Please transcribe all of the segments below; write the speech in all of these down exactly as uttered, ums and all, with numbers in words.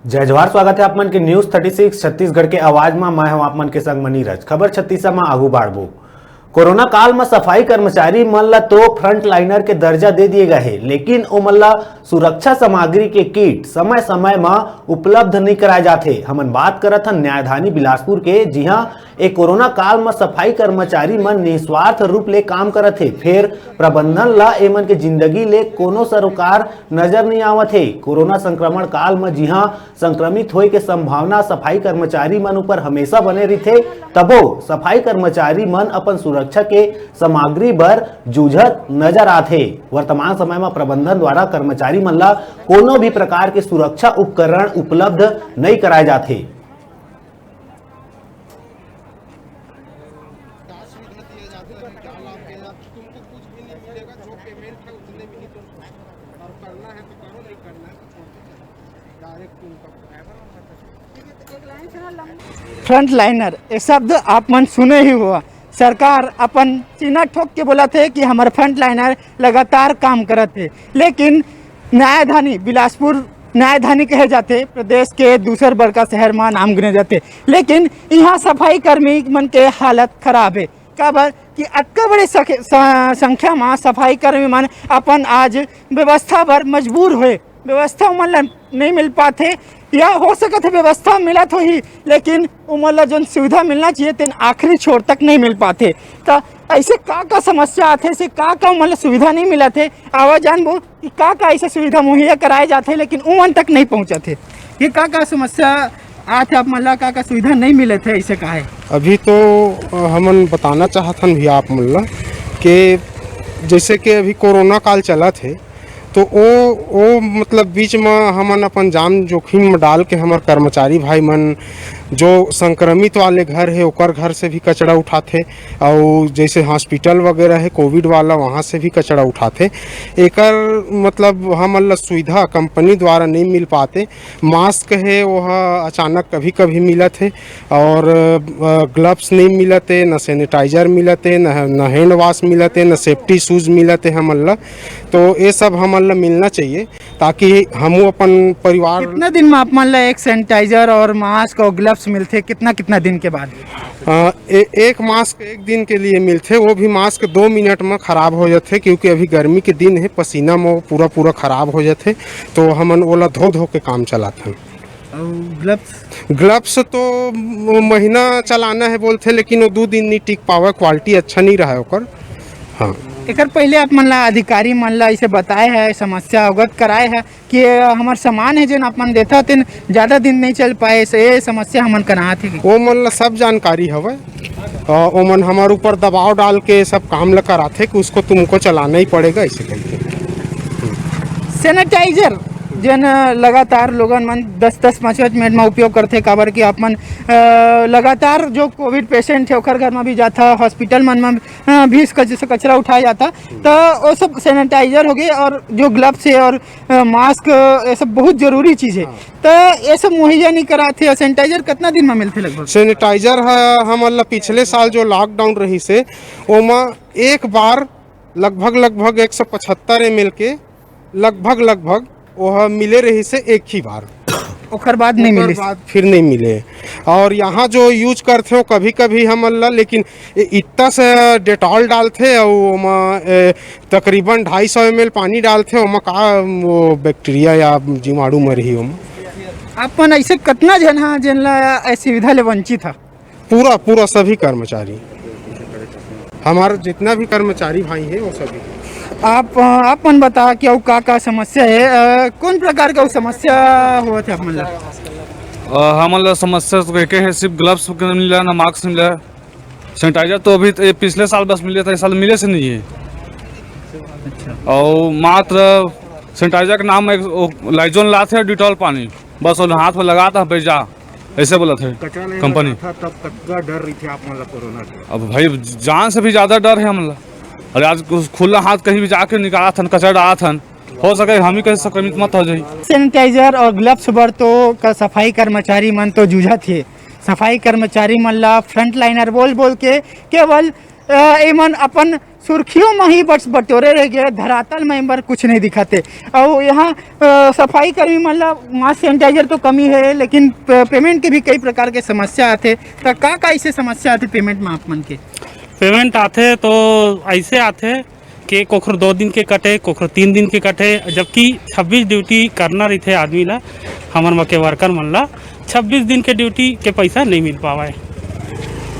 जय जोहार, स्वागत है आप मन के News Thirty Six छत्तीसगढ़ के आवाज म। मैं हूं आप मन के संग म नीरज। खबर छत्तीसा म आगू बाढ़बो। कोरोना काल म सफाई कर्मचारी मन ल तो फ्रंटलाइनर के दर्जा दे दिए गए हे, लेकिन ओमन ल सुरक्षा सामग्री के किट समय-समय म उपलब्ध नइ कराए जात हे। हमन बात करत हन न्यायधानी बिलासपुर के, जिहां ए कोरोना काल म सफाई कर्मचारी मन निस्वार्थ रूप ले काम करत हे, फेर प्रबंधन ल एमन के जिंदगी ले कोनो सरोकार नजर नइ आवत हे। कोरोना संक्रमण काल म जिहां संक्रमित होए के संभावना सफाई कर्मचारी मन ऊपर हमेशा बने रहिथे, तभो सफाई कर्मचारी मन अपन सुरक्षा के सामग्री बर जूझत नजर आथे। वर्तमान समय म प्रबंधन द्वारा कर्मचारी मन ल कोनो भी प्रकार के सुरक्षा उपकरण उपलब्ध नइ कराए जात हे। फ्रंटलाइनर, ये शब्द आप मन सुने ही हुआ। सरकार अपन सीना ठोक के बोलत हे कि हमर फ्रंटलाइनर लगातार काम करत हे, लेकिन न्यायधानी बिलासपुर, न्यायधानी कहे जाथे, प्रदेश के दूसर बड़का शहर म नाम गिने जाथे, लेकिन इहाँ सफाई कर्मी मन के हालत खराब हे। काबर कि अतका बड़े सख-, स-, संख्या म सफाई कर्मी मन अपन आज व्यवस्था बर मजबूर होए, व्यवस्था ओमन ल नइ मिल पाथे, या हो सकत हे व्यवस्था मिलत होही, लेकिन ओमन ल जोन सुविधा मिलना चाहिए, तेन आखिरी छोर तक नइ मिल पाथे। त ऐसे का का समस्या आथे, ऐसे का का ओमन ल सुविधा नइ मिलत हे, आवा जानबो कि का का ऐसे सुविधा मुहैया कराए जाथे, लेकिन ओमन तक नइ पहुँचत हे। ये का का समस्या आथे आप मन ला, का का सुविधा नइ मिलत हे, ऐसे का हे? अभी तो, अ, हमन बताना चाहत हन भैया आप मन ला कि जैसे कि अभी कोरोना काल चलत हे, तो ओ, ओ मतलब बीच म हमन अपन जान जोखिम म डाल के हमर कर्मचारी भाई मन जो संक्रमित वाले घर हे, ओकर घर से भी कचरा उठाथे, अउ जैसे हॉस्पिटल वगैरह हे कोविड वाला, वहाँ से भी कचरा उठाथे। एकर मतलब हमन ला सुविधा कंपनी द्वारा नइ मिल पाते। मास्क हे, वो ह अचानक कभी-कभी मिलत हे, और, अ, ग्लव्स नइ मिलत हे, न सैनिटाइजर मिलत हे, न, न हैंड वॉश मिलत हे, न सेफ्टी शूज मिलत हे हमन ला। तो ये सब हमन ला मिलना चाहिए, ताकि हमू अपन परिवार कितना दिन में आप मन ला एक सैनिटाइजर और मास्क और ग्लव्स मिलथे, कितना, कितना दिन के बाद? अ, ए-, एक मास्क एक दिन के लिए मिलथे, वो भी मास्क दो मिनट में खराब हो जाथे, क्योंकि अभी गर्मी के दिन हे, पसीना में वो पूरा, पूरा खराब हो जाथे, तो हमन ओला धो, धो के काम चलाथन। अउ ग्लव्स? ग्लव्स तो म-, महीना चलाना हे बोलथे, लेकिन वो दू दिन नहीं टिक पावे, क्वालिटी अच्छा नहीं रहा ओकर। हाँ। एकर पहले आप मन ला, अधिकारी मन ला इसे बताए हे, समस्या अवगत कराए हे कि हमर सामान हे, जेन आप मन देथा, तेन ज्यादा दिन नहीं चल पाए, से ये समस्या हमन करा आथे कि? वो मन ला सब जानकारी हवय। अ, ओमन हमर ऊपर दबाव डाल के सब काम ल कराथे कि उसको तुमको चलाना ही पड़ेगा, ऐसे करके। सैनिटाइजर जेन लगातार लोगन मन दस दस पाँच पाँच मिनट में उपयोग करथे, काबर कि आप मन, अ, लगातार जो कोविड पेशेंट हे, ओखर घर में भी जाथा, हॉस्पिटल मन में, अ, भी इसका जैसे कचरा उठाया जाता, तो वो सब सैनिटाइजर हो गए और जो ग्लव्स है और, अ, मास्क, ये सब बहुत जरूरी चीज है। हाँ। तो ये सब मुहैया नहीं कराथे। सैनिटाइजर कितना दिन में मिलथे लगभग? सैनिटाइजर ह हमन ला पिछले साल जो लॉकडाउन रहिस हे, ओमा एक बार लगभग, लगभग एक सौ पचहत्तर एम एल के लगभग, लगभग ओह मिले रहिस हे एक ही बार। ओकर बाद नहीं ओकर मिलिस। बाद फिर नहीं मिले। और यहाँ जो यूज करथे हो कभी-कभी हमन ला, लेकिन ए-, इतना से डेटॉल डालथे अउ ओमा, ए, तकरीबन ढाई सौ एम एल पानी डालथे, ओमा का वो बैक्टीरिया या जीवाणु मरही ओमा। आप मन ऐसे कितना झन हा जेन ला ए सुविधा ले वंचित हा? पूरा, पूरा सभी कर्मचारी, हमारा जितना भी कर्मचारी भाई हैं, वो सभी। आप, आप मन बता कि अउ का, का समस्या है, अ, कौन प्रकार का समस्या होवत है आप मन ला? अ, हमन ला समस्या तो एके है, सिर्फ ग्लव्स के मिला, ना मास्क मिला, सैनिटाइजर तो अभी तो ये पिछले साल बस मिले था, इस साल मिले से नहीं है। अच्छा। और मात्र सैनिटाइजर के नाम एक वो लाइजोन लात है, डिटॉल पानी, बस वो हाथ में लगा था, बैठ जा, ऐसे बोला था कचरा लेने कंपनी। गया था, तब कतका डर रही थी आप मन ला कोरोना के? अब भाई, जान से भी ज्यादा डर है हमन ला। अरे, आज खुला हाथ कहीं भी जाके निकालत हन, कचरा डालत हन, हो सके हम ही कहीं संक्रमित मत हो जाई। सैनिटाइजर और ग्लव्स बर तो क-, सफाई कर्मचारी मन तो जूझत हे। सफाई कर्मचारी मन ला फ्रंटलाइनर बोल बोल के केवल अ, एमन अपन सुर्खियों म ही बस बटोरे रह गए, धरातल में एमन कुछ नहीं दिखत हे। अउ यहाँ, अ, सफाई कर्मी मन ला मास्क सैनिटाइजर तो कमी है, लेकिन प-, पेमेंट के भी कई प्रकार के समस्या आथे। त का का ऐसे समस्या आथे पेमेंट में आप मन के? पेमेंट आथे तो ऐसे आथे कि कोखरो दो दिन के कटे, कोखरो तीन दिन के कटे, जबकि छब्बीस ड्यूटी करना रहिथे आदमी ला, हमर म के वर्कर मन ला, छब्बीस दिन के ड्यूटी के पैसा नहीं मिल पावय।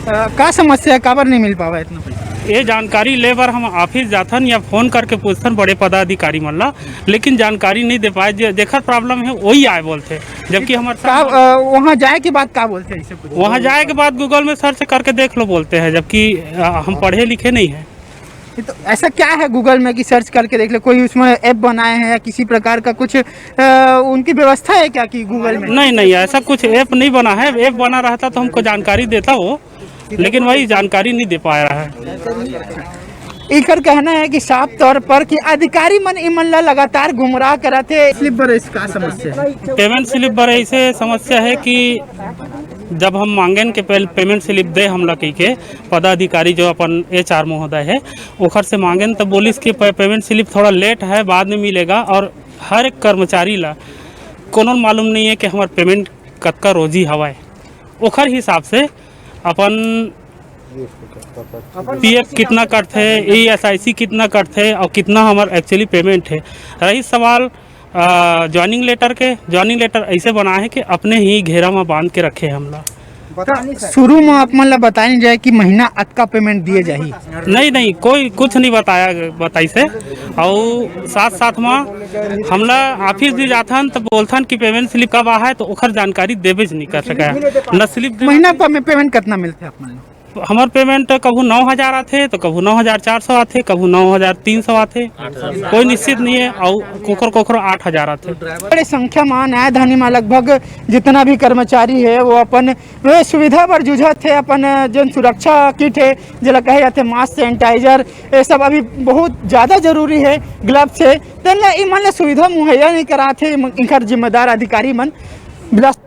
अ, का समस्या है, काबर नहीं मिल पावय इतना पैसा? ये जानकारी ले बर हम ऑफिस जाथन या फोन करके पूछथन बड़े पदाधिकारी मन ला, लेकिन जानकारी नहीं दे पाए। जे-, जेखर प्रॉब्लम है, वही आए बोलथे, जबकि हमर का, साथ अ, वहाँ जाए के बाद का बोलथे ऐसे कुछ? वहाँ जाए के बाद गूगल में सर्च करके देख लो बोलते हैं, जबकि, अ, हम पढ़े लिखे नहीं है। ये तो ऐसा क्या है गूगल में कि सर्च करके देख ले? कोई उसमें ऐप बनाए हैं या किसी प्रकार का कुछ, अ, उनकी व्यवस्था है क्या कि गूगल में? नहीं, नहीं, ऐसा कुछ ऐप नहीं बना है। ऐप बना रहता तो हमको जानकारी देता वो, लेकिन वही जानकारी नहीं दे पा रहा है। इकर कहना है कि साफ तौर पर कि अधिकारी मन इमन ला लगातार गुमराह करत हे। स्लिप बर इसका समस्या है। पेमेंट स्लिप बर ऐसे समस्या है कि जब हम मांगेन के पहले पेमेंट स्लिप दे हमला कहिके, पदाधिकारी जो अपन एचआर महोदय है, ओखर से मांगेन तो बोलिस कि पे-, पेमेंट स्लिप थोड़ा लेट है, बाद में मिलेगा। और हर एक कर्मचारी ला कोनो मालूम नहीं है कि हमार पेमेंट कतका रोजी हवाए, ओखर हिसाब से अपन पीएफ कितना कटथे, ईएसआईसी कितना कटथे और कितना हमार एक्चुअली पेमेंट है। रही सवाल ज्वाइनिंग लेटर के, ज्वाइनिंग लेटर ऐसे बना है कि अपने ही घेरा में बांध के रखे हैं हमला। शुरू में आप मन ला बताए जाए कि महीना अतका पेमेंट दिए जाही? नहीं, नहीं, कोई कुछ नहीं बताया, बताई से। और साथ साथ में हमला ऑफिस भी जाथन तो बोलथन कि पेमेंट स्लिप कब आ है, तो ओखर जानकारी देबे नहीं कर सका है। न स्लिप दे- महीना पर में पेमेंट कितना मिलथे आप मन ला? हमार पेमेंट कभू नौ हजार आथे, तो कभू नौ हजार चार सौ आथे, कभू नौ हजार तीन सौ आथे, कोई निश्चित नहीं है। और कोखरो कोखरो आठ हजार आथे। बड़े संख्या में न्याय धरनी में लगभग जितना भी कर्मचारी है, वो अपन वे सुविधा बर जूझत हे, अपन जन सुरक्षा किट है, जेला कहे जाथे मास्क, सैनिटाइजर, ये सब अभी बहुत ज़्यादा जरूरी है। ग्लव्स है, तेन ला इमन ला सुविधा मुहैया नहीं करात हे इम-, इनकर जिम्मेदार अधिकारी मन। बिलास-